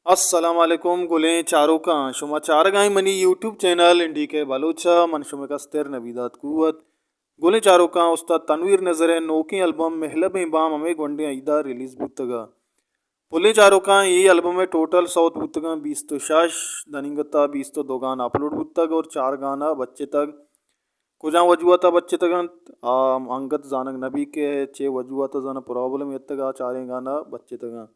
السلام علیکم گلیں چاروکاں، شما چارگائیں منی یوٹیوب چینل این ڈی کے بلوچ ءَ، من شمے کستر نبی داد قوت۔ گلیں چاروکاں، استاد تنویر نذر ءِ نوکیں البم مہلبیں بام ہمے گونڈیں عید ءَ ریلیز بوتگ ءَ۔ پلیں چاروکاں، اے البم ءِ ٹوٹل سوت بوتگاں بیست و شش، دننگتا بیست و دو گانا اپلوڈ بوتگ اور چار گانا بچتگ۔ کجام وجوہات ءَ بچتگ انت، آ انگت زانگ نہ بیت کہ چے وجوہات ءَ زاناں پرابلم اتگ، آ چاریں گانا بچتگ انت۔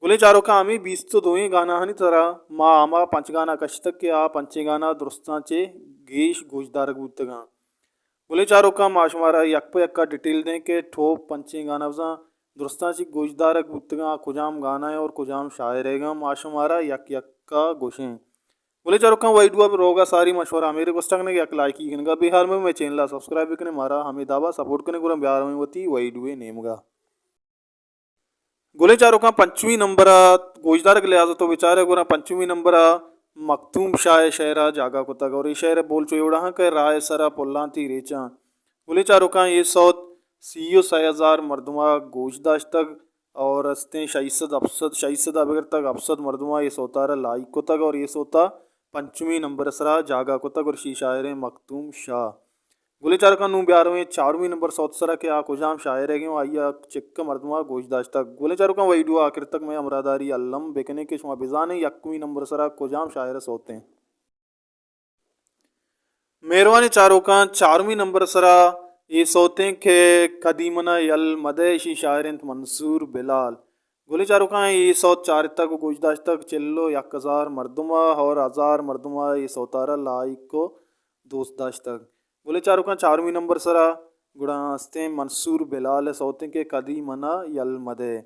گلیں چاروکاں، ہمے بیست و دوئیں گاناہانی سرا ما ہما پنچ گانا کشتگ کہ آ پنچیں گانا درستاں چہ گیش گوشدارگ بوتگاں۔ گلیں چاروکاں، ما شمارا یک پہ یکا ڈیٹیل دیں کہ ٹوپ پنچیں گانا بزاں درستاں چہ گوشدارگ بوتگاں، آ کجام گانا ایں اور کجام شاعر ئیگاں، ما شمارا یک یکا گوشیں۔ گلیں چاروکاں، ویڈیو ءَ روگا ساری ما شمارا ہمے ریکویسٹ کنیں کہ یک لائکی کنگا بے حال مہ بے، مئے چینل ءَ سبسکرائب بکنیں، مارا ہمے دابا سپورٹ کنیں، گڑا بیارویں وتی ویڈیو ءِ نیمگا۔ گلیں چاروکاں، پنچمی نمبر ءَ گوشدارگ لحاظ ءَ تو بچارے گڑا پنچمی نمبر ءَ مکتوم شاہ ءِ شعر ءَ جاگہ کتگ اور اے شعر ءِ بول چو اے وڑا ہاں کہ راہ ءِ سرا پلانتی ریچاں۔ گلیں چاروکاں، اے سوت سی و سئے ہزار مردم ءَ گوش داشتگ اور استیں شش سد ہپت سد، شش سد ءَ بگرتگ ہپت سد مردم ءَ اے سوتارا لائک کتگ اور اے سوتا پنچمی نمبر ءِ سرا جاگہ کتگ اور شی شاعر ایں مکتوم شاہ۔ گلیں چاروکاں، نوں بیارویں چارمی نمبر سوت سرا کہ آ کجام شاعر ئیگیں و آئی ءَ چکہ مردم ءَ گوش داشتگ۔ گلیں چاروکاں، ویڈیو آخر تک مئے ہمراہداری الم بکنیں کہ شما بزانیں یکمی نمبر سرا کجام شاعر ءِ سوت ایں۔ مہروانیں چاروکاں، چارمی نمبر سرا اے سوت ایں کہ کدی منا یل مدئے، اشی شاعر انت منصور بلال۔ گلیں چاروکاں، اے سوت چارتگ و گوش داشتگ چل و یک ہزار مردم ءَ اور ہزار مردم ءَ اے سوتارا لائک و دوست داشتگ۔ گلیں چاروکاں، چارمی نمبر سرا گڑا استیں منصور بلال ءِ سوت ایں کہ کدی منا یل مدئے۔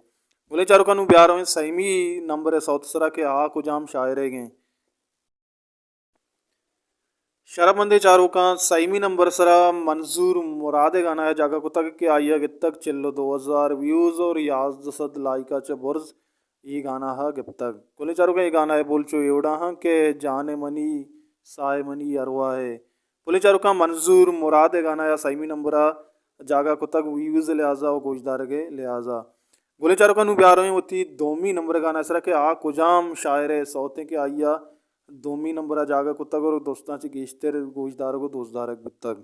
گلیں چاروکاں، نوں بیارویں سیمی نمبر ءِ سوت سرا کہ آ کجام شاعر ئیگیں۔ شرپمندیں چاروکاں، سیمی نمبر سرا منظور مراد ءِ گانا ءَ جاگہ کتگ کہ آئی ءَ گپتگ چل و دو ہزار ویوز اور یازدہ سد لائک ءَ چہ برز اے گانا ءَ گپتگ۔ گلیں چاروکاں، اے گانا ءِ بول چو اے وڑا ہاں کہ جان منی، ساہ منی ارواح ءَ۔ گلیں چاروکاں، منظور مراد ءِ گانا ءَ سیمی نمبر ءَ جاگہ کتگ ویوز ءِ لحاظ ءَ و گوشدارگ ءِ لحاظ ءَ۔ گلیں چاروکاں، نوں بیارویں وتی دومی نمبر ءِ گانا ءِ سرا کہ آ کجام شاعر ءِ سوت ایں کہ آئی ءَ دومی نمبر ءَ جاگہ کتگ اور دوستاں چہ گیشتر گوشدارگ و دوستدارگ بوتگ۔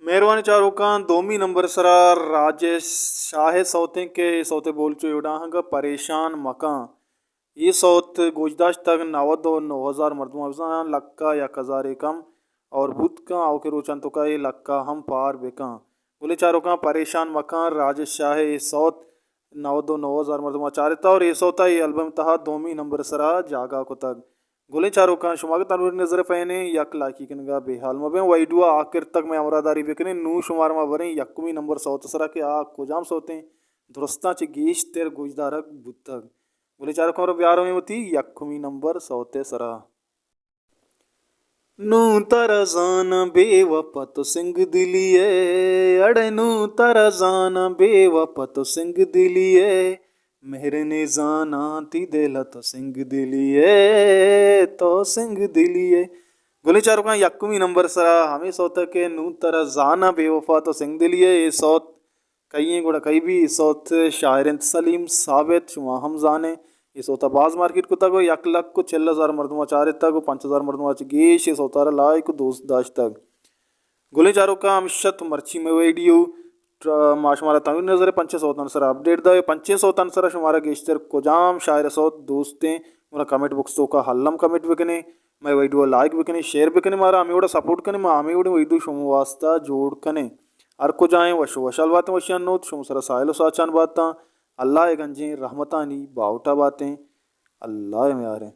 مہروانیں چاروکاں، دومی نمبر ءِ سرا راجش شاہ ءِ سوت ایں کہ اے سوت ءِ بول چو اے وڑا ہاں کہ پریشان مکاں۔ اے سوت گوش داشتگ نود و نو ہزار مردم ءَ، بزاں لکھ ءَ یک ہزارے کم اور بوت کن، آؤکیں روچاں توکا اے لکھ ءَ ہم پار بکن۔ گلیں چاروکاں، پریشان مکن، راجش شاہ ءِ اے سوت نود و نو ہزار مردم ءَ چارتہ اور اے سوت ءَ اے البم ءِ تہا دومی نمبر ءِ سرا جاگہ کتگ۔ گلیں چاروکاں، شما اگاں تنویر نذر ءِ فین ایں، یک لائکی کنگا بے حال مہ بیں، ویڈیو ءِ آخر تک مئے ہمراہداری بکنیں۔ نوں شمارا ما بریں یکمی نمبر سوت ءِ سرا کہ آ کجام سوت ایں درستاں چہ گیشتر گوشدارگ بوتگ۔ گلیں چاروکاں، رو بیارویں وتی یکمی نمبر سوت ءِ سرا۔ نوں ترا زاناں بے وفا تو سنگ دلی ئے، اڑے نوں ترا زاناں بے وفا تو سنگ دلی ئے، مہر نے زاناں تی دل ءَ تو سنگ دلی ئے، تو سنگ دلی ئے۔ گلیں چاروکاں، یکمی نمبر ءِ سرا ہمے سوت ءَ کہ نوں ترا زاناں بے وفا تو سنگ دلی ئے، اے سوت کئی ایں گڑا کئی بی؟ اے سوت شاعر انت سلیم ثابت، شما ہم زانیں۔ اے سوت ءَ باز مارکیٹ کتگ و یک لکھ و چل ہزار مردم ءَ چارتگ و پنچ ہزار مردم ءَ چہ گیش اے سوت ءَ را لائک و دوست داشتگ۔ گلیں چاروکاں، ہمشت مرچی مئے ویڈیو، ٹ-، ما شمارا تنویر نذر ءِ پنچیں سوتانی سرا اپڈیٹ دئے۔ پنچیں سوتانی سرا شمارا گیشتر کجام شاعر ءِ سوت دوست ایں، گڑا کمنٹ باکس توکا الم کمنٹ بکنیں، مئے ویڈیو ءَ لائک بکنیں، شیئر بکنیں، مارا ہمے وڑا سپورٹ کنیں، ما ہمے وڑیں ویڈیو شمے واسطہ جوڑ کنیں۔ ہر کجائیں وش و وشحال باتیں، وشیانی نود شمے سرا ساہیل و ساچان باتاں۔ اللہ ءِ گنجیں رحمتانی باہوٹا باتیں۔ اللہ ءِ میاریں۔